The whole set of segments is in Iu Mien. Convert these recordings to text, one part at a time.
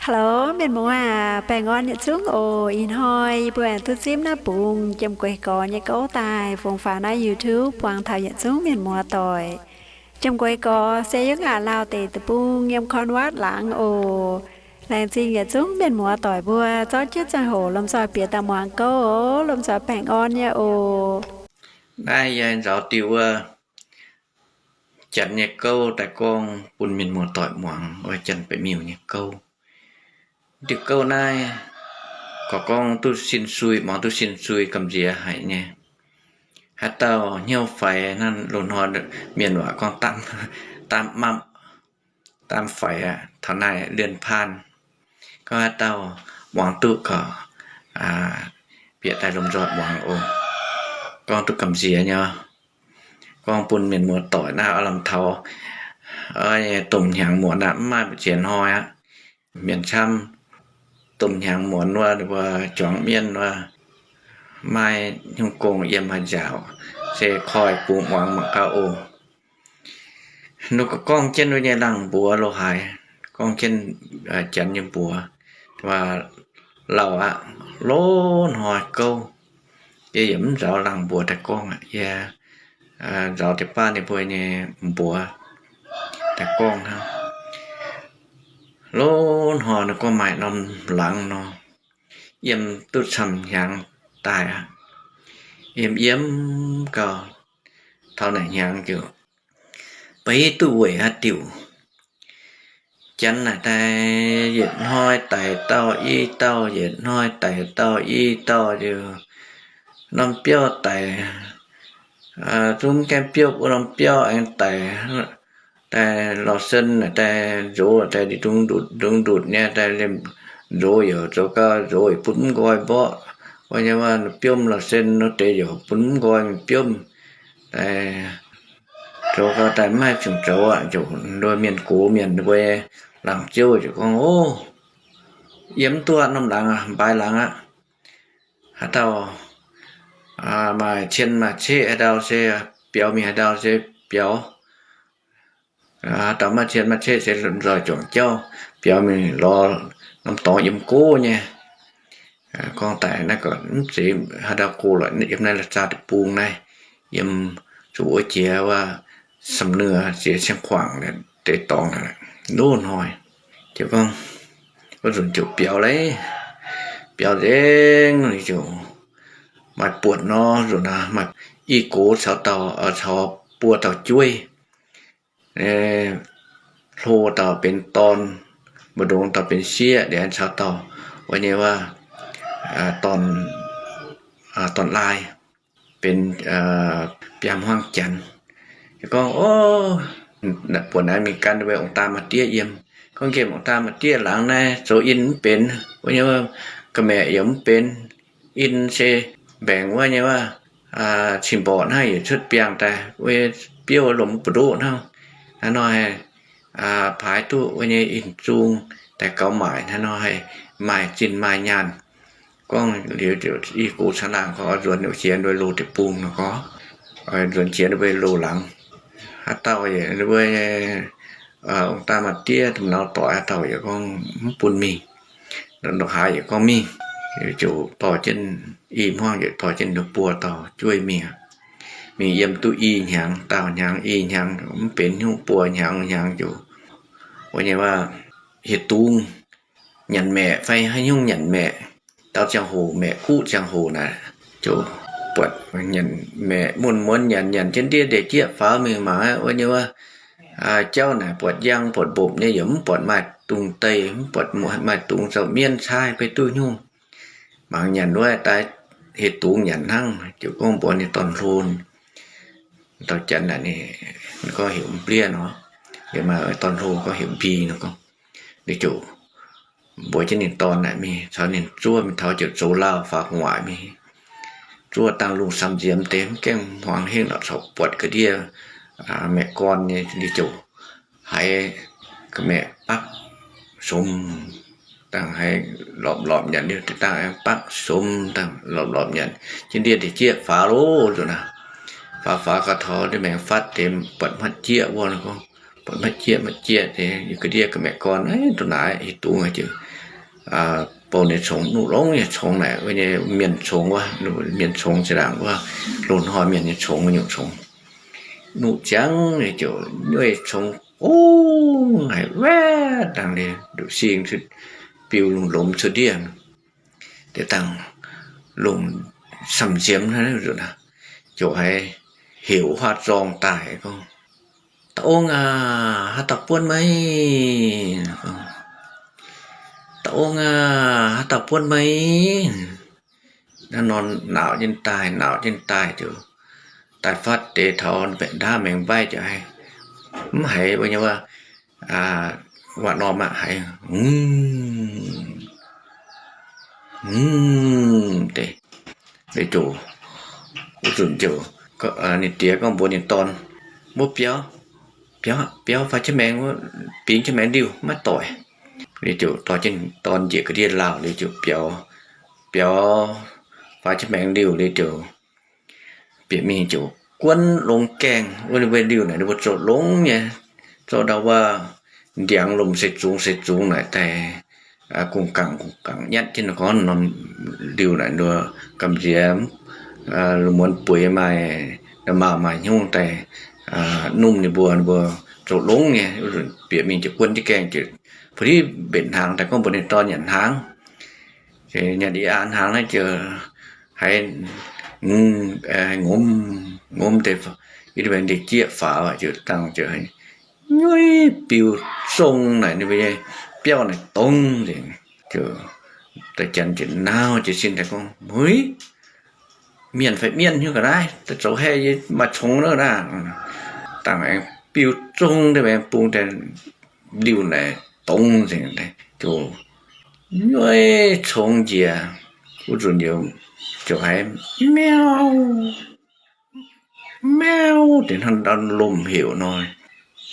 Hello, mienh muoz aac, baengh orn yietc zungv oc. Ih hnoi yie mbuo aengx duqv zipv naaiv bungx Jiem Gueix Gorx nyei gouv daaih fungx faaux naaiv YouTube buangh taux yietc zungv mienh muoz doic. Jiem Gueix Gorx se yiem aav Lauh deic-bung yiem Concord laangz oc. Laengz zingh yietc zungv mienh muoz doic mbuo zorqv jienv ziangh hoc lomh nzoih bieqc daaih muangx gouv oc, lomh nzoih baengh orn nyei oc. Naaiv yie nzaaux diuh wuov janx nyei gouv daaih gorngv bun mienh muoz doic muangx, wuov janx-baeqc miuh nyei gouv. Diuh gouv naaiv gorngv, gorngv duqv sin sui, muangx duqv sin sui gamh nziex haic nyei. Haaix dauh hnyouv faix hnangv, loz-hnoi mienh waac gorngv daamv, daamv mamv, daamv faix aqv, taux naaiv เลื่อนผ่าน. Gorngv haaix dauh muangx duqv gorqv, bieqc daaih lomh nzoih muangx oc. Gorngv duqv gamh nziex nyei. Gorngv bun mienh muoz doic naaiv, aav lamh taux domh hnyangx muonz aqv, mv maaih mbu'ziex hnoi aqv. Mienh camv, domh hnyangx muonz wuov, mbuo juangc mienv wuov, maiv nyungc gong yiem haaix nziaauc, se koi bungx muangx mangc gaax oc. Ninh gorngv jienv wuov nyei laangz mbuox lo haaix, gorngv jienv janx nyei mbuox, lauh aqv, loz-hnoi gouv. Yie yaac mv nzaaux laangz mbuox daaih gorngv aqv. Yie nzaaux deix baav ninh mbuo nyei mbuox daaih gorngv hnangv. Loz-hnoi ninh gorngv maaih norm laangz nor, yiem duqv camv hnyangx daaih aqv. Yiem yiem gau, taux naaic hnyangx ziouc beiv duqv weic haaix diuc. Janx naaic daaih yietc hnoi daic dauh i dauh, yietc hnoi daic dauh i dauh, ziouc norm biauv daic, zungv gaengh biouv wuov norm biauv aengx daic. Daaih Lauh Sen naaic daaih nzox daaih ndutc ndutc nyei, daaih liemh nzox yaac zoux gau, nzox yaac bun mv nqoi mborqv. Wuov nyei wuov, biomv Lauh Sen wuov deix yaac bun mv nqoi biomv. Daaih zoux gau daaih mv haih cingx zoux aqv. Ziouc nduov mienh gox mienh mbuo laangz ziouv ziouc gorngv, Ov, yiem mv duqv aqv, norm laangz aqv, mbaaix laangz aqv. Haaix dauh maaih cien maaih ceqv haaix dauh se biaux mingh, haaix dauh se biaux. Haaix dauh maiv cien maiv ceqv se nzoih juangc jauv biaux mingh lorz norm dorngx yiem gox nyei. Gorngv daaih naaiv gorngv mv zeiz haaix dauh go lorqc, yiem naaiv la'zaa deic-bung naaiv, yiem zuqc wuov jiex wuov Samv Nuonh, jiex Cien-Kuangc deix dorngx naaiv. Loz-hnoi ziouc gorngv, wuov nzunc ziouc biaux leiz, biaux nzengc, ziouc maaih buonc nor, nzunc aac maaih i gox caux dauh, caux buo dauh jueiv, hlo dauh benx dorn, mbu'ndongx dauh benx sieqv, liuz caux dauh wuov nyei wuov dorn, dorn laai benx biaa hmuangv janx. Gorngv, Ov, buonc naaiv mingh gan wuov ong-daa maa-diev yiem. Gorngv nqemh ong-daa maa-diev laangz naaiv zoux in mv benx, wuov nyei wuov ga'maeqc yaac mv benx, in se mbaengc wuov nyei wuov cin-mborqc hnangv, yaac cuotv biangh daaih wuov biouv lomh mv buoz-ndoqv hnangv. Hnangv nor haih paaix duqv wuov nyei in-zung daaih gaux maaic, hnangv nor haih maaih zinh maaih nyaanh. Gorngv liuz ziouc i gox caangh laangh gorngv, Nzuonx jiex wuov loz deic-bung nor gorngv, nzuonx jiex wuov loz laangz. Haaix dauh yaac wuov ong-daa maa-diev domh naux doic haaix dauh yaac gorngv mv bun mingh. Ndongc haaix yaac gorngv mingh. Ziouc dorh jienv i hmuangv, yaac dorh jienv buo dauh jueiv mingh. Mingh yiem duqv i hnyangx, daauh hnyangx, i hnyangx mv benx hnyouv, buo hnyangx, hnyangx ziouc wuov nyei wuov hieh dungz nyanc maeqc fai haaix nyungc nyanc maeqc, dau ziangh hoc maeqc guqv ziangh hoc naaic, ziouc buatc nyanc maeqc muonz-muonz nyanc, nyanc jienv ndiev ndeic jieqv faaux mingh mangc aqv, wuov nyei wuov jauv naaic buatc njang buatc mbopc nyei, yaac mv buatc maaih dungz deic, mv buatc maaih dungz zaux mienv caaiv beiv duqv nyungc. Mangc nyanc wuov daaih hieh dungz nyanc hnangv, ziouc gorngv mbuox ninh dorn-hlo, dauh janx naaic, ninh gorngv heuc mv bliev nor, liuz maaih dorn-hlo gorngv heuc mbi nor gorngv, ninh ziouc mbuox jienv ninh dorn naaic mingh caux ninh zuov mingh taux ziouc zoux lauh faaux gu'nguaaic mingh, zuov dangh lungh samx nziemx deix mv gaengh hmuangx hengv lorqc, corc buatc ga'ndiev maeqc gorn nyei, ninh ziouc haiz ga'maeqc bakv somx dangh, haiz lorpc lorpc nyanc liuz dangh, bakv somx dangh lorpc lorpc nyanc jienv ndiev ndeic jieqv faaux loh nzunc aac. Faaux faaux gau taux ndiev maengx fatv deix buatc hmatv jieqv wuov gorngv, buatc hmatv jieqv, hmatv jieqv deix ga'ndiev ga'maeqc gorn, duqv naaic hieh dungz ziouc bou nyei congx, nuqv longx nyei congx naaic, wuov nyei mienh congx wuov, mienh congx zinh ndaangc wuov, loz-hnoi mienh nyei congx, wuov nyungc congx. Nuqv ziangv nyei ziouc nyueiv congx gong haic, waeqv dangh liuz nduqc sing cuotv, biu lungh lomz cuotv ndiev. Deix dangh lungh samh nziemx hnangv nzunc, ziouc haiz heuc huaav zorng daaih gorngv, Dauh ong aac, haaix dauh buonv meih? Dauh ong aac, haaix dauh buonv meih? Naaiv nor naauc jienv daaih, naauc jienv daaih ziouc daaih fatv deix taux mbaeqc ndaauv maengx mbaiv ziouc haiz, mv haiz mbuo nyei waac, waac norm aqv, haiz, mm, deix, ziouc, wuov nzunc ziouc, ninh diex gorngv mbuox ninh dorn, Mbuo biaux, biaux, biaux faaux jienv maengx, bingx jienv maengx liuh maiv doic. Liuz ziouc dorh jienv dorn njiec ga'ndiev lauh liuz ziouc biaux, biaux faaux jienv maengx liuh liuz ziouc bieqc mingh ziouc guonv longx gaengh wuov, ninh mbuo liuh naaic ninh mbuo zoux longx nyei, zoux ndau wuov ndiangx lomc seix zungx seix zungx naaic daaih, gungx gangc gungx gangc nyatv jienv gorngv norm liuh naaic nduov gamh nziex, muonz bueix maaih, maaih, maaih hnyungv daaih, numh ninh mbuo, ninh mbuo zoux longx nyei, bieqc mingh ziouc guonv jienv gaengh ziouc, ba'div mbenc hnaangx daaih gorngv mbuox ninh dorn nyanc hnaangx. Nyanc i aa hnaangx naaiv ziouc haiz ngomz, ngomz deix, yie mbuo ndeic jieqv faaux ziouc dangh ziouc nyueiv biux zong naaic ninh mbuo nyei biauv naaic dongz nzengc. Ziouc daaih janx ziouc nauv jiez sin daaih gorngv, Huiv, mienh fai mienh hiuv ga'naaiv daaih zoux hei yie maaih congx nor naaiv. Dangh aengx biux zong deix aengx bung deix liuh naaic dongz nzengc, ziouc nyueiv congx njiec. Wuov nzunc ziouc haiz miauv, miauv deix hnangv lomh heuc nor.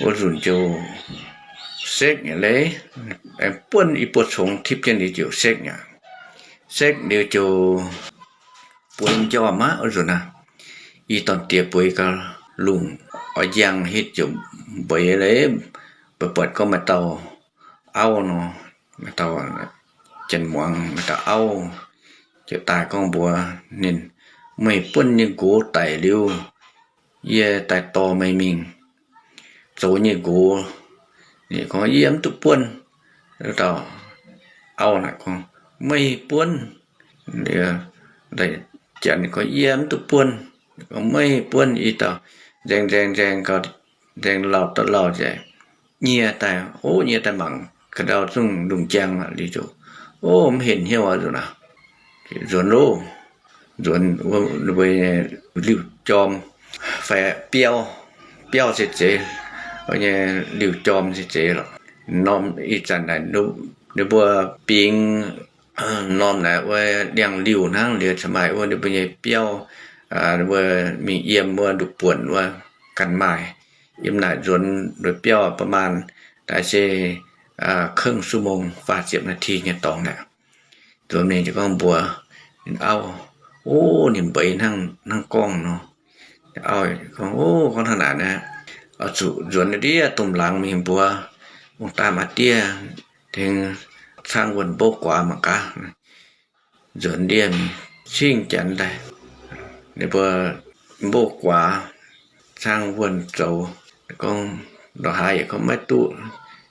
Wuov nzunc ziouc sekv nyei leiz, aengx buonv i buo congx tipv jienv liuz ziouc sekv nyei. Sekv liuz ziouc bueix njormh aqv. Wuov nzunc naaiv, i dorn diex bueix gau, lungh oix njang hitv ziouc mbeix leiz, buatc buatc gorngv maaih dauh auv nor, maaih dauh janx-muangz, maaih dauh auv, ziouc daaih gorngv mbuox ninh, Meih buonv nyei nqox daic liuz, yie daaih dorh meih mingh zoux nyei nqox. Ninh gorngv, Yie mv duqv buonv. Dauh auv naaic gorngv, Meih buonv. Janx gorngv, Yie mv duqv buonv. Gorngv, Meih buonv. I dauh nzaeng nzaeng nzaeng gau, nzaeng lauh dauh lauh nzengc, nyie daaih, o, nyie daaih mangc ga'ndau zungv lungh njang aqv. Liuz ziouc, O, mv henv hnyouv aqv nzunc aac. Nzuonx loh, nzuonx wuov liuh jorm fai biauv, biauv se zeiz, wuov nyei liuh jorm se zeiz lorqc. Norm ih zanc naaic ninh mbuo bingx norm naaic wuov liangx-liuh hnangv, liuz cingx maaih wuov ninh mbuo nyei biauv, ninh mbuo mingh yiem wuov nduqc buonc wuov ganh maaih. Yiem naaic nzuonx nduqc biauv ประมาณ daaih se ครึ่งชั่วโมง faah ziepc นาที nyei dorngx naaic. Nzuonx mingh ziouc gorngv mbuox ninh auv, O, ninh mbeix hnangv, hnangv gorngv nor. Auv gorngv, O, gorngv hnangv naaic naaiv, oix zuqc nzuonx ndiev domh laangz mingh mbuox ong-daa maa-diex tengx caangv wuonh mbouv guaax mangc gaax. Nzuonx ndiev mingh cingv janx daaih, ninh mbuo mbouv guaax caangv wuonh zoux, gorngv ndongc haaix yaac gorngv maiv duqv,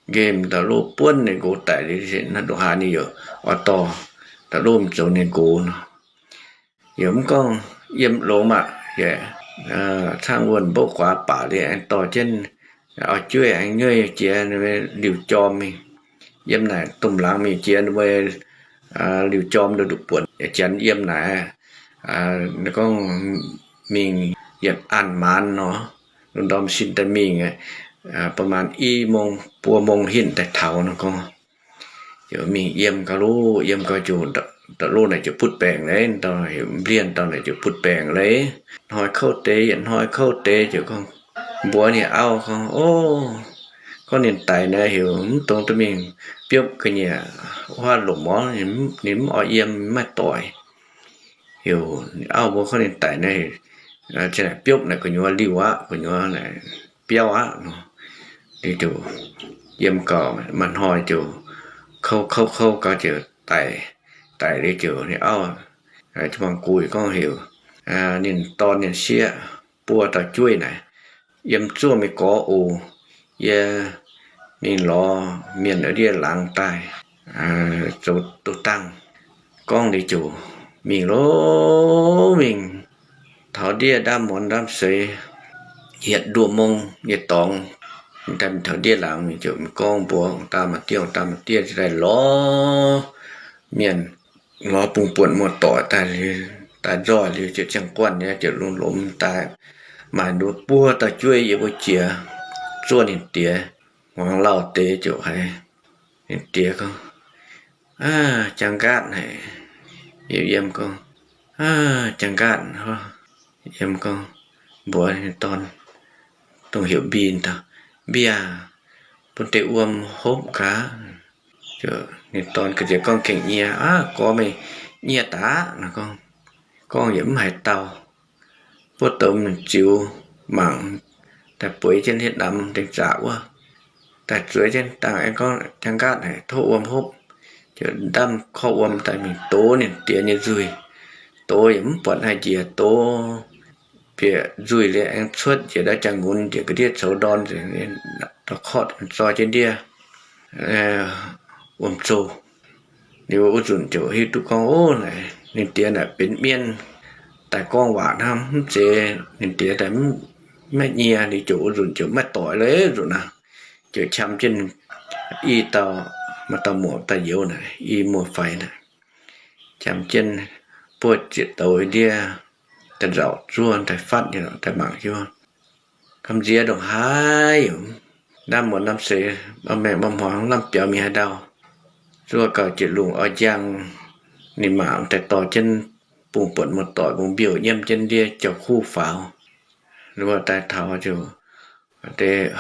nqemh ndau-loh buonv ninh nqox daic liuz, ndongc haaix ninh yaac oix dorh ndau-loh mingh zoux ninh nqox nor. Yaac mv gorngv yiem longx aqv, yaac caangv wuonh mbouv guaax baac liuz aengx dorh jienv auv-jueiv aengx nyueiv jiex liuh jorm mingh. Yiem naaic domh laangz mingh jiex ninh mbuo liuh jorm nduqc buonc, janx yiem naaic, gorngv mingh yietc an maanz nor, lungh ndorm sin daaih mingh, ประมาณ i mong buo mong hinc daaih taux nor gorngv, ziouc mingh yiem gau loh, yiem gau ziouc ndau-loh naaic ziouc butv baengc leiz, ndau heuc mblienh ndau naaic ziouc butv baengc leiz. Hnoi kouv deix yietc hnoi kouv deix ziouc gorngv mbuox ninh auv gorngv, O, gorngv ninh daic naaiv heuc mv dungx duqv mingh biopv ga'nyiec huaav lomc orv, ninh mv oix yiem, maiv doic. Heuc ninh auv mbuox gorngv ninh daic naaiv, biopv naaic gu'nyuoz liuh aqv, gu'nyuoz naaic biauv aqv nor. Liuz ziouc yiem gau, maaih hnoi ziouc kouv kouv kouv gau ziouc daic, daic liuz ziouc ninh auv, Jaa-Mangc Gux gorngv heuc ninh dorn ninh sieqv buo dauh jueiv naaic yiem zuoqv meih gorx oc. Yie mingh lorz mienh ndiev laangz daaih zoux duqv dangh. Gorngv liuz ziouc mingh lorz mingh taux ndiev ndaamv muonz ndaamv seix, yietc nduoh mong yietc dorngx, daaih taux ndiev laangz mingh ziouc gorngv mbuox ong-daa maa-diev, ong-daa maa-diev daaih lorz mienh, lorz bungx buonc muoz-doic daaih liuz, daaih nzoih liuz ziouc ziangh guanh nyei ziouc lungh lomz daaih maaih nduov buo dauh jueiv yie mbuo jiex zuov ninh diex. Hmuangx lauh deix ziouc haiz ninh diex gorngv, Aa, jaang nqaatv haic. Yiem, yiem gorngv, Aa, jaang nqaatv. Yiem gorngv, mbuox ninh dorn, dongh heuc Mbi, Mbi aah, bun deix wuom hopv gaax. Ninh dorn ga'nziex gorngv gengh nyie. Aa, gorx meih nyie daaih aqv. Gorngv, gorngv yietc mv haaix dauh, buov douz ziux mangc daaih bueix jienv hietv namx dengx zaqc wuov, daaih zueiz jienv dangh aengx gorngv jaang nqaatv haic, tov wuom hopv. Ziouc ndaamv korv wuom daaih mingh dox ninh diex nyei nzuih. Dox yaac mv buatc haaix njiec, dox bieqc nzuih liuz aengx cuotv njiec ndau jangx-nqunx njiec ga'ndiev coux ndorn nzengc, dorh korqv zoi jienv ndiev wuom-zoh. Liuz wuov nzunc ziouc hiuv duqv gorngv, ov, naaic ninh diex naaic benx mienh daaih gorngv waac hnangv, mv zeiz ninh diex daaih maiv nyie. Liuz ziouc wuov nzunc ziouc maiv doix lo nzunc naaic, ziouc qam jienv i dauh, maaih dauh muoc dauh youz naaic, i muoz-faix naaic, qam jienv buov zieqc douz ndiev daaih nzauc zuov daaih fatv daaih mangc hiuv, gamh nziex ndongc haaix, ndaamv muonz ndaamv seix, maengh mbaamh hmuangx lamh biaux mingh haaix ndau. Zuov gauh jiex lungh oix njang, ninh mangc daaih dorh jienv bungx buonc muoz-doic bungx mbiouh nyiemv jienv ndiev jauv-kuv faaux. Wuov daaih taux ziouc deix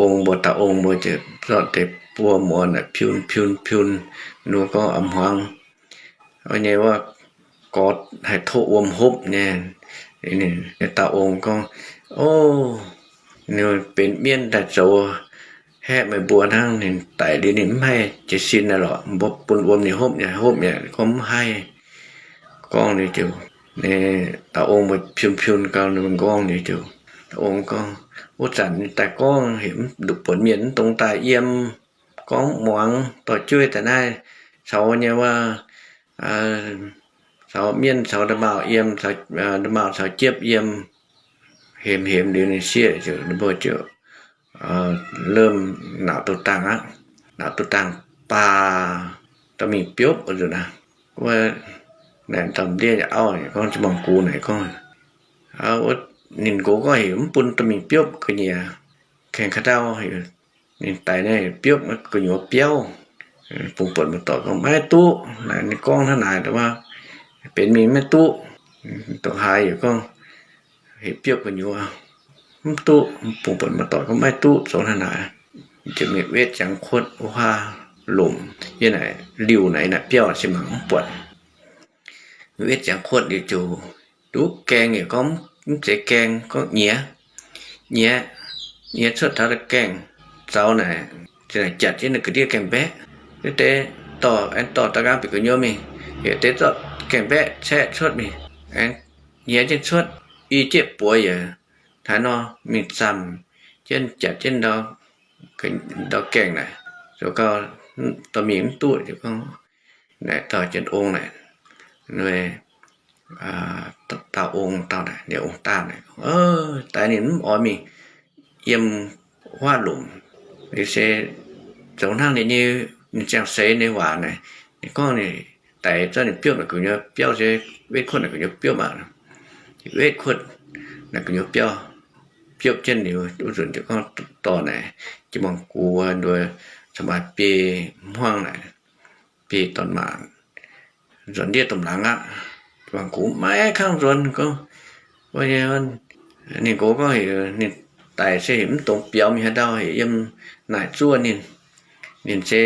ong mbuo, dauh ong mbuo ziouc zorqv deix buo muoz naaic piun piun piun, ninh mbuo gorngv, A'hmuangx, nyei wuov gorx haih tov wuom hopv nyei. Dauh ong gorngv, O, ninh benx mienv daaih zoux haeqv meih mbuo hnangv. Ninh daic liuz ninh mv haih jiez sin naaic lorqc. Mbuo bun wuom ninh hopv, ninh hopv mi'aqv. Gorngv mv haih. Gorngv liuz ziouc, dauh ong mbuo piun piun gau, ninh mbuo gorngv liuz ziouc, dauh ong gorngv, Wuov zanc ninh daaih gorngv heuc mv duqv buonc mienh mv dungx daaih yiem. Gorngv muangx dorh jueiv daaih naaiv caux nyei wuov, caux mienv caux nda'maauh yiem, nda'maauh caux jiepv yiem. Hemx hemx liuz ninh sieqv ziouc, ninh mbuo ziouc เริ่ม nauc duqv dangh aqv. Nauc duqv dangh baac dorh mingh biopv nzunc aqv. Wuov naaic dauh ndiev auv gorngv, Jaa-Mangc Gux naaic gorngv, ninh nqox gorngv heuc mv bun dorh mingh biopv ga'nyiec, gaengh ka'ndau heuc ninh daic naaiv biopv gu'nyuoz biauv. Bungx buonc muoz-doic gorngv, Maiv duqv. Naaic ninh gorngv hnangv naaic, benx mingh maiv duqv. Dongh haaix yaac gorngv heuc biopv gu'nyuoz, mv duqv. Bungx buonc muoz-doic gorngv, Maiv duqv, zoux hnangv naaic. Ziouc mingh wetv ziangx kuotv wuov haav lomc, yie naaic liuh naaic, yie naaic biauv se mangc mv buatc. Wetv ziangx kuotv liuz ziouc duqv gaengh, yaac gorngv mv zeiz gaengh, gorngv nyiex, nyiex, nyiex cuotv taux gaengh zaux naaic, jatc jienv ninh ga'ndiev gaengh mbaeqv. Deix dorh, aengx dorh da'nqaang bieqc gu'nyuoz mingh, yaac deix zorqv gaengh mbaeqv caeqv cuotv mingh, aengx nyiex jienv cuotv, i jieqv buoz yaac haaix nor mingh zamh jienv jatc jienv ndau gaengh naaic, zoux gau dorh mingh mv duqv. Ziouc gorngv naaic dorh jienv ong naaic, dauh ong dauh naaic, ninh ong-daa naaic, daaih ninh mv oix mingh yiem huaav lomc. Liuz se zoux hnangv ninh nyei, ninh ziangh seix nyei waac naaic, ninh gorngv ninh daic zorqv ninh biopv naaic gu'nyuoz biauv se wetv kuotv naaic gu'nyuoz biopv aqv. Wetv kuotv naaic gu'nyuoz biauv, biopv jienv liuz wuov nzunc ziouc gorngv dorh naaic, Jaa-Mangc Gux nduov caux maaih biei hmuangv naaic, biei dorn-maac nzuonx ndiev domh laangz aqv. Jaa-Mangc Gux maiv kangv nzuonx gorngv, ninh nqox gorngv heuc ninh daic se heuc mv dungx biaux mingh haaix ndau, heuc yiem naaic zuov ninh. Ninh se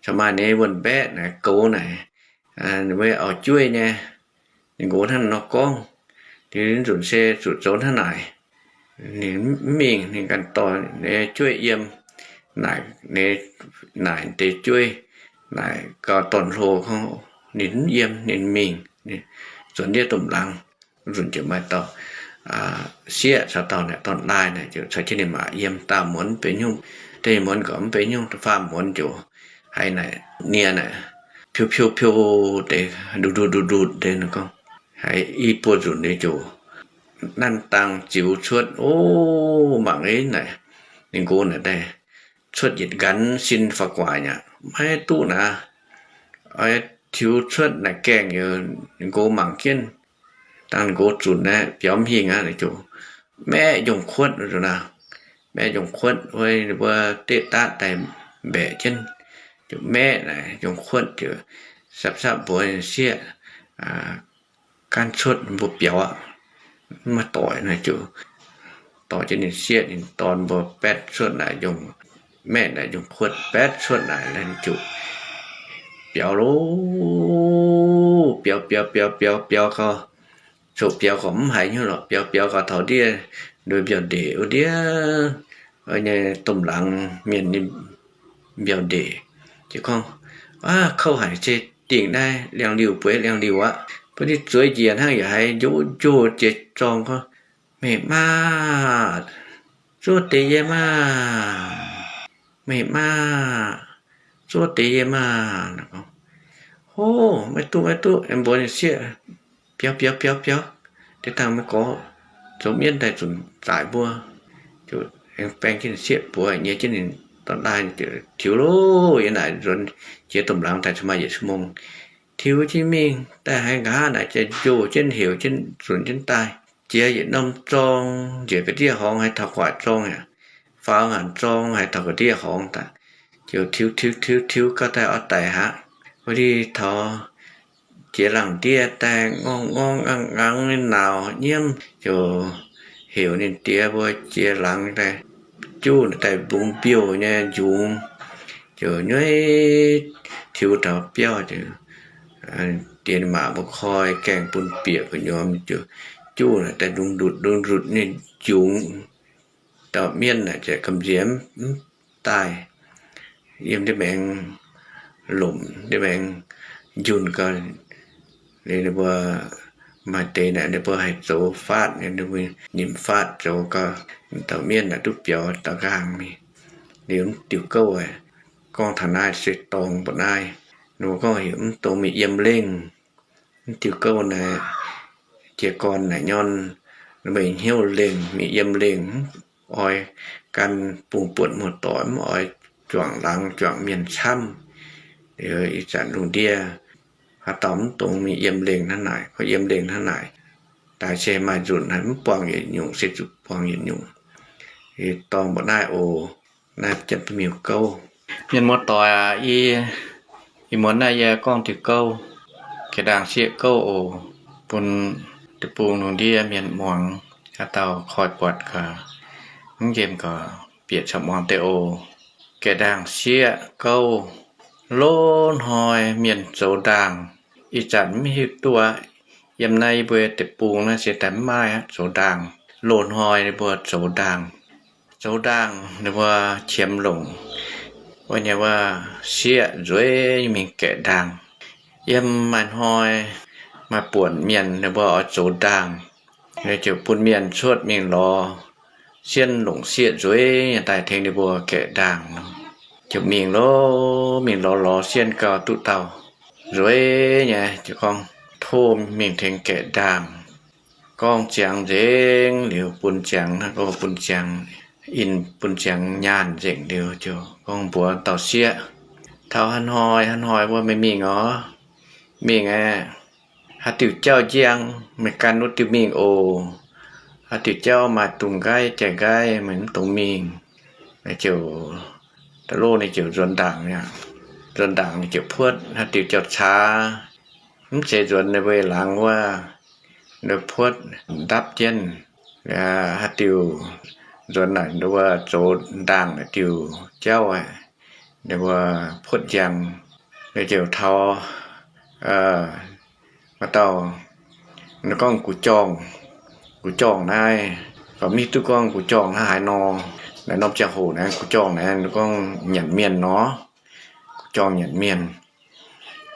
caux maaih ninh wuonh mbaeqv naaic goux naaic, ninh mbuo auv-jueiv nyei. Ninh nqox hnangv nor gorngv, liuz nzunc se zuqc zoux hnangv naaic. Ninh mv mingh, ninh ganh dorh ninh jueiv yiem, naaic, naaic deix jueiv Naaic gau dorn-hlo gorngv ninh mv yiem, ninh mingh nzuonx ndiev domh laangz. Nzunc ziouc maaih dauh sieqv caux dauh naaic dorn-laaih naaic ziouc caux jienv ninh maa yiem. Daauh muonz mv benx nyungc, da'nyeic muonz gorqv mv benx nyungc, da'faam muonz ziouc haiz naaic nie naaic piou piou piou deix, nduqc nduqc nduqc nduqc deix, ninh gorngv haiz i buo nzunc liuz ziouc nanv dangh ziux cuotv. O, mangc ei naaic, ninh nqox naaic daaih cuotv yietc nqanx sin faaux gu'nguaaic aqv, maiv duqv naaic. Oix tiux cuotv naaic gaengh youz, ninh nqox mangc jienv, dangh ninh nqox zunc naaiv biaux mv hingh aqv, ziouc maeqv njongh kuotv nzuqc naaic, maeqv njongh kuotv wuov, ninh mbuo deqv daatv daaih mbaeqc jienv, ziouc maeqv naaic njongh kuotv ziouc sapv sapv mbuox sieqv, gaanv cuotv mbuo biaux aqv, mv maaih doic naaic. Ziouc dorh jienv ninh sieqv ninh dorn mbuo baetv cuotv naaic njongh, maeqv naaic njongh kuotv baetv cuotv naaic, ziouc biaux loh, biaux biaux biaux biaux biaux gau, coqv biaux gorqv mv haiz hnyouv lorqc, biaux biaux gau taux ndiev nduov mbiauh ndeic wuov ndiev, nyei domh laangz mienh ninh mbiauh ndeic. Ziouc gorngv, Aav, kouv haic, se dingc naaiv liangx-liuh bueix liangx-liuh aqv. Mbuo ninh zueiz njiec hnangv yaac haiz njoh njoh jiex zorng gorngv, Meih maa, zuov deix yie maah! Meih maa, zuov deix yie maah! Hov, maiv duqv, maiv duqv, mbuox ninh sieqv, biaux, biaux, biaux, biaux, deix dangh meih gorx zoux mienv daaih zunc zaaic mbuo. Ziouc baeng jienv sieqv buoz nyei jienv ninh dorn-laaih, tiux loh, yie naaic nzuonx jiex domh laangz daaih cin maaih yietc shv mong. Tiux jienv mingh daaih haiz nqa'haav naaic jiex njoh jienv heuc jienv zunc jienv daaih, jiex yietc norm zorng njiec ga'ndiev horngz haaix taux gu'nguaaic zorng aqv, faaux ngaanc zorng haaix taux ga'ndiev horngz daaih, ziouc tiux tiux tiux tiux gau daaih oix daic haic. Wuov deix taux jiex laangz ndiev daaih ngorngv ngorngv nqaang nqaang nyei nauz nyiemv, ziouc heuc ninh diex mbuo jiex laangz daaih, juv daaih mbungx mbiouh nyei njungx, ziouc nyueiv tiux taux biauv, diex ninh maa mbuo koi gaengh bun bieqc gu'nyuoz, ziouc juv daaih ndungx ndutc ndungx ndutc ninh njungx. Dauh mienv naaic ziouc gamh nziex mv daaih, yiem ndiev maengx lomc, ndiev maengx njunh gau. Liuz ninh mbuo maaih deix naaic ninh mbuo haih zoux faatv, ninh mbuo nyimc faatv zoux gau, dauh mienv naaic duqv biaux daux nqaang mingh. Liuz mv diuh gouv, gorngv taux naaiv se dorngx mbuoqc naaiv, ninh mbuo gorngv heuc mv dongz mingh yiem lengh. Mv diuh gouv naaic, jiez gorn naaic nyorn, meih hnyouv lengh, mingh yiem lengh, mv oix gan bungx buonc muoz-doic, mv oix juangc laangz juangc mienh camv. Liuz ih zanc lungh ndiev haaix dauh mv dongz mingh yiem lengh hnangv naaic, gorngv yiem lengh hnangv naaic, daaih se maaih nzunc naaic mv buangh yietc nyungc, se zuqc buangh yietc nyungc. Dorngx mbuoqc naaiv oc. Naaiv janx-duqv miuc gouv. Mienh muoz-doic aac, ih, ih muonz naaiv yie gorngv diuh gouv, jiex ndaangc sieqv gouv oc, bun deic-bung lungh ndiev mienh muangx, haaix dauh koi buatc gaax, mv nqemh gaax bieqc caux muangx deix oc. Jiex ndaangc sieqv gouv, loz-hnoi mienh zoux ndaangc, ih zanc mv hiuv duqv aqv. Yiem naaiv yie mbuo deic-bung naaiv se daaih mv maaih aqv, zoux ndaangc. Loz-hnoi ninh mbuo zoux ndaangc. Zoux ndaangc ninh mbuo qiemx longc wuov nyei wuov sieqv nzueic mingh gaeqv ndaangc. Yiem maaih hnoi maaih buonc mienh ninh mbuo oix zoux ndaangc, ninh ziouc bun mienh cuotv mingh lorz sienh longc sieqv nzueic nyei daaih tengx ninh mbuo gaeqv ndaangc. Ziouc mingh lorz, mingh lorz lorz sienh gau duqv dauh nzueic nyei, ziouc gorngv tov mingh tengx gaeqv ndaangc. Gorngv ziangx nzengc liuz bun ziangx, hnangv gorngv bun ziangx, in bun ziangx nyaanh nzengc liuz, ziouc gorngv mbuox dauh sieqv, Taux haaix hnoi haaix hnoi wuov meih mingh oc. Mingh aeqv, haaix diuc jauv njang meih gan wuov diuh mingh oc. Haaix diuc jauv maaih dungz nqaiv jai nqaiv meih mv dungx mingh. Ziouc da'loh ninh ziouc nzuonx ndaangc aqv. Nzuonx ndaangc ninh ziouc puotv haaix diuc jauv caax. Mv zeiz nzuonx ninh mbuo laangz wuov, ninh puotv ndapv jienv. Haaix diuc nzuonx naaic ninh mbuo zoux ndaangc naaic diuc jauv aqv, ninh mbuo puotv njang, ninh ziouc taux, maaih dauh, ninh gorngv Guv Jorngh. Guv Jorngh naaiv, gorqv mv hiuv duqv gorngv Guv Jorngh hnangv haaix nor. Naaiv norm ziangh hoc naaiv Guv Jorngh naaiv ninh gorngv nyanc mienh nor. Guv Jorngh nyanc mienh.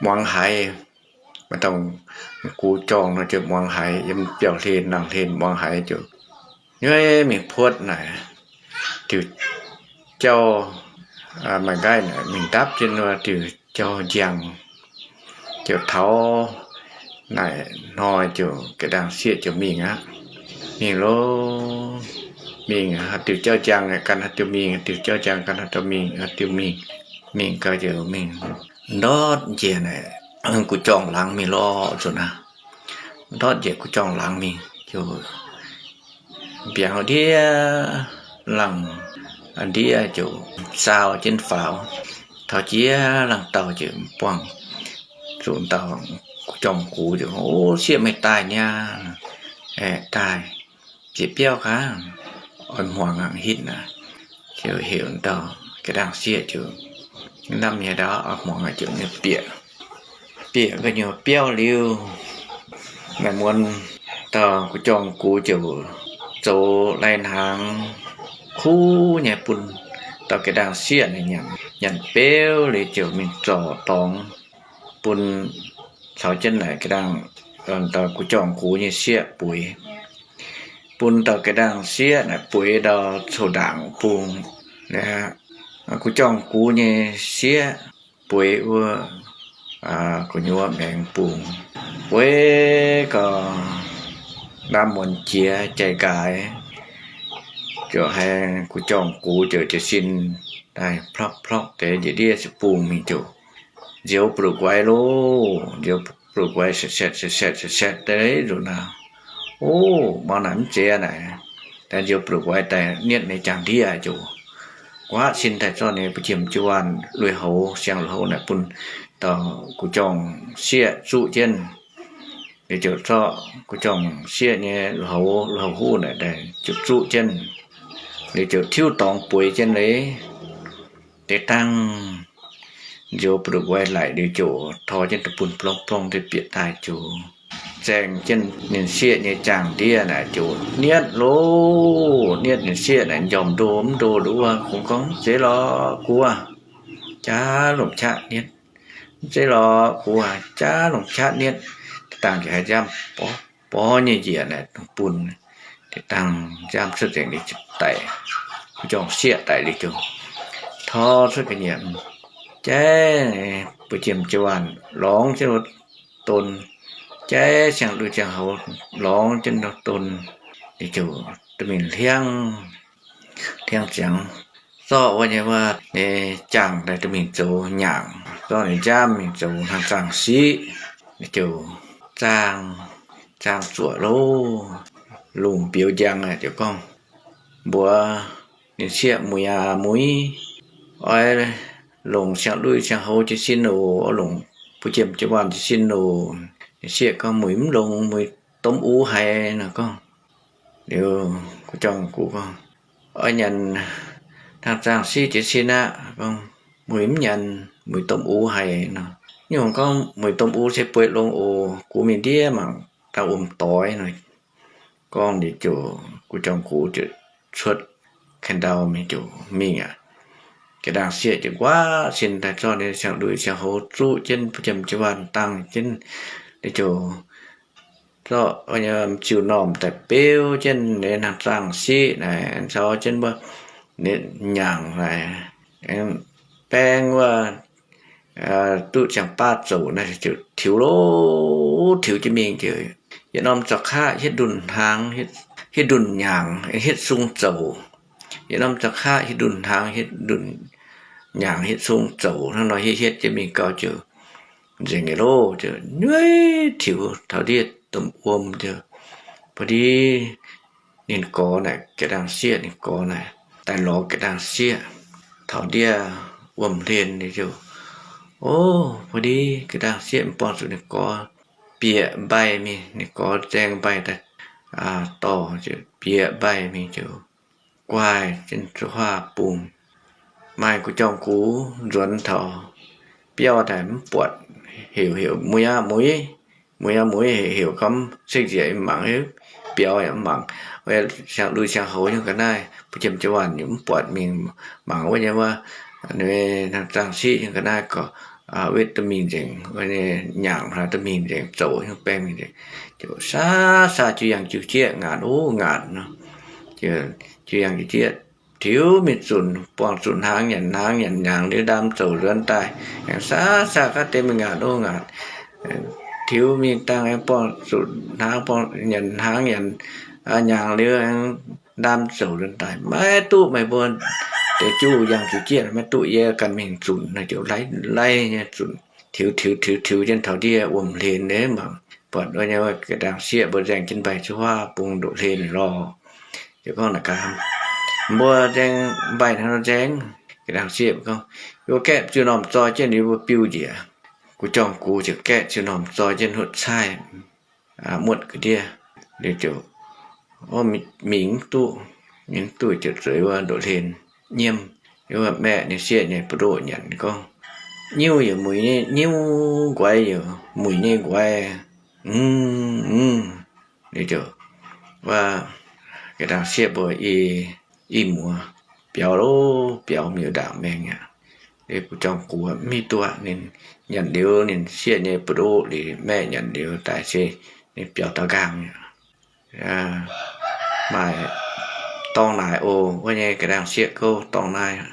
muangx haiz. Maaih dauh gux jorngh nor ziouc muangx haiz, yiem biauv-hlen nangh hlen muangx haiz ziouc nyueiv mingh puotv naaic, diuh jauv, maaih nqaaiv naaic mingh ndapv jienv wuov diuh jauv njang. Ziouc taux naaic hnoi ziouc ga'ndaangc sieqv ziouc mingh aqv. Mingh loh, mingh haaix diuh jauv njang gan haaix diuh mingh, haaix diuh jauv njang gan haaix diuh mingh, haaix diuh mingh. Mingh gau ziouc mingh ndortv njiec naaic gu'jorngh laangz mingh lorqc nzunc aqv. Ndortv njiec gu'jorngh laangz mingh ziouc mbiaangc ndiev, laangh ndiev ziouc saau jienv faaux. Taux jiex laangh dauh ziouc buangh zuqc dauh gu'jorngh gux ziouc, O, sieqv meih daaih niaa. Aeqv, daaih. Bieqc biauv gaax, oix hmuangx aqv, hitv aqv. Ziouc heuc dauh ga'ndaangc sieqv ziouc hnamv nyei ndau, oix hmuangx aqv, ziouc nyei bieqc. Bieqc gu'nyuoz biauv liuz, maaih muonz dauh gu'jorngh gux ziouc zoux lai-hnaangx kuv nyei bun dauh ga'ndaangc sieqv naaic nyanc. Nyanc beuv liuz ziouc mingh zorc dorngx bun caux jienv naaic ga'ndaangc, dauh gu'jorngh gux nyei sieqv bueix. Bun dauh ga'ndaangc sieqv naaic bueix ndau coux ndaangc bung. Gu'jorngh gux nyei sieqv bueix wuov gu'nyuoz maengx bung. Bueix gau, ndaamv muonz jiex jai nqaaix, ziouc haiz gu'jorngh gux ziouc jiez sin daaih plopv-plopv deix njiec ndiev se bung mingh ziouc nzioux butv-guaix loh, nzioux butv-guaix saetv-saetv saetv-saetv saetv-saetv deix nzunc naaic. O, muangx naaic mv zeiz naaic, daaih nzioux butv-guaix daaih nietv nyei jaang ndiev ziouc guaav sin daaih zorqv ninh mbuo jiem jiu waanh lui-houx, siang lui-houx naaic bun dauh gu'jorngh sieqv zuqv jienv. Liuz ziouc zorqv gu'jorngh sieqv nyei lui-houx, lui-houx huv naaic daaih ziouc zuqv jienv. Liuz ziouc tiuv dorngx bueix jienv leiz. Deix dangh nzioux butv-guaix laic liuz ziouc tor jienv da'bun blong-blong deix bieqc daaih ziouc zaeng jienv ninh sieqv nyei jaang ndiev naaic ziouc nietv loh, nietv ninh sieqv naaic njormh ndo mv ndo nduov kungx gorngv, Mv zeiz lorqc, guv aac, jaav longc qaqv nietv. Mv zeiz lorqc, guv aac, jaav longc qaqv nietv. Deix dangh ziouc haiz nziaamv borv nyei njiec naaic dongh bun. Deix dangh nziaamv cuotv nzengc liuz daic, gu'jorngh sieqv daic liuz ziouc tor cuotv ga'nyiec, jaiv mbuo jiem jiu waanh lorngx jienv wuov don, jaiv siang lui siang houx lorngx jienv wuov don. Liuz ziouc duqv mingh hliangv, hliangv ziangx, zorqv wuov nyei wuov nyei jaangh daaih duqv mingh zoux nyaangc, zorqv ninh nziaamv mingh zoux hnaangx zaangh siqv. Liuz ziouc zaangh, zaangh zuoqc loh, lungh mbiouh njang ziouc gorngv mbuox ninh sieqv, Muiz aac, muiz, oix longc siang lui siang houx jiez sin oc, oix longc mbuo jiem jiu waanh jiez sin oc. Ninh sieqv gorngv, Muiz mv longx, muiz domh uv haic nor gorngv. Liuz gu'jorngh gux gorngv, Oix nyanc hnaangx zaangh siqv jiez sin aqv. Gorngv, Muiz mv nyanc, muiz domh uv haic nor. Nyungc gorngv, Muiz domh uv se bueix longx oc, gux mingh ndiev mangc daaih wuom doix nor. Gorngv liuz ziouc gu'jorngh gux ziouc cuotv ka'ndau mingh ziouc mingh aqv. Ga'ndaangc sieqv ziouc nquaqv sin daaih zorqv ninh siang lui siang houx zuqv jienv, mbuo jiem jiu waanh dangh jienv, liuz ziouc zorqv ziuh normh daaih beu jienv ninh hnaangx zaangh siqv naaic, caux jienv wuov ninh nyaangc naaic, baeng wuov duqv ziangh baav zouc naaic ziouc tiux loh, tiux jienv mingh ziouc yietc norm zaux kaqv hietv ndunh hnaangx, hietv ndunh nyaangc, hietv sung zoux. Yietc norm zaux kaqv hietv ndunh hnaangx, hietv ndunh nyaangc, hietv sung zoux hnangv nor hietv hietv jienv mingh gau ziouc nzengc nyei loh, ziouc nyueiv tiux taux ndiev domh wuom ziouc ba'di ninh gorx naaic, ga'ndaangc sieqv ninh gorx naaic daaih lorz ga'ndaangc sieqv taux ndiev wuom hlen nyei ziouc, O, ba'di ga'ndaangc sieqv mv buangh zuqc ninh gorx bieqc mbaih mingh, ninh gorx zaeng mbaih daaih dorh ziouc bieqc mbaih mingh ziouc guaaih jienv zuqc huaav bung. Maaih gu'jorngh gux nzuonx taux biauv daaih mv buatc, heuc heuc, Muiz aac muiz, muiz aac muiz, heuc heuc kamv sekv njiec mangc, biaux yaac mv mangc, siang lui siang houx nyungc ga'naaiv, mbuo jiem jiu waanh yaac mv buatc mingh mangc wuov nyei wuov, ninh hnaangx zaangh siqv nyungc ga'naaiv gorqv wetv duqv mingh nzengc, nyaangc haaix duqv mingh nzengc, zoux nyungc baeng mingh nzengc. Ziouc saa saa jiu yangh jiu jieqv ngaatc ov ngaatc nor. Ziouc jiu yangh jiu jieqv tiux mingh zunc, buangh zuqc hnaangx nyanc hnaangx nyanc hnaangx liuz ndaam zouc nzuonx daaih. Aengx saa saa gaav deix mingh ngaatc ov ngaatc, tiux mingh dangh aengx buangh zuqc hnaangx, buangh nyanc hnaangx nyanc hnaangx liuz aengx ndaam zouc nzuonx daaih. Maiv duqv meih mbuo deix juv yangh jiu jieqv, maiv duqv, yie ganh mingh zunc. Naaiv ziouc laih laih nyei zunc, tiux tiux tiux tiux jienv taux ndiev wuom-hlen nyei mangc, buatc wuov nyei ga'ndaangc sieqv mbuo nzaeng jienv mbaih ziouv huaav bung ndoqv hlen lorh. Ziouc gorngv naaic gaax, mbuo nzaeng mbaih hnangv nor nzaeng. Ga'ndaangc sieqv gorngv, yie gaeqv ziouc normh zoi jienv liuz mbuo biu njiec. Guv jorm gux ziouc gaeqv ziouc normh zoi jienv hutv caaiv muotv ga'ndiev. Liuz ziouc mingh mv duqv, mingh mv duqv ziouc zueiz wuov ndoqv hlen nyiemv. Wuov maeqv ninh sieqv nyei buoz-ndoqv nyanc gorngv, nyiuv yaac muic nyei nyiuv, nquaix yaac muic nyei nquaix. Mv, mv. Liuz ziouc wuov ga'ndaangc sieqv mbuo i, i muoz biaux lov biaux miuc ndaangc maengx aqv. Liuz guv jorm gux mv hiuv duqv, ninh nyanc liuz ninh sieqv nyei buoz-ndoqv liuz, maeqv nyanc liuz daaih se ninh biaux daux nqaang aqv. Maaih dorngx naaic oc. Wuov nyei ga'ndaangc sieqv gouv dorngx naaiv.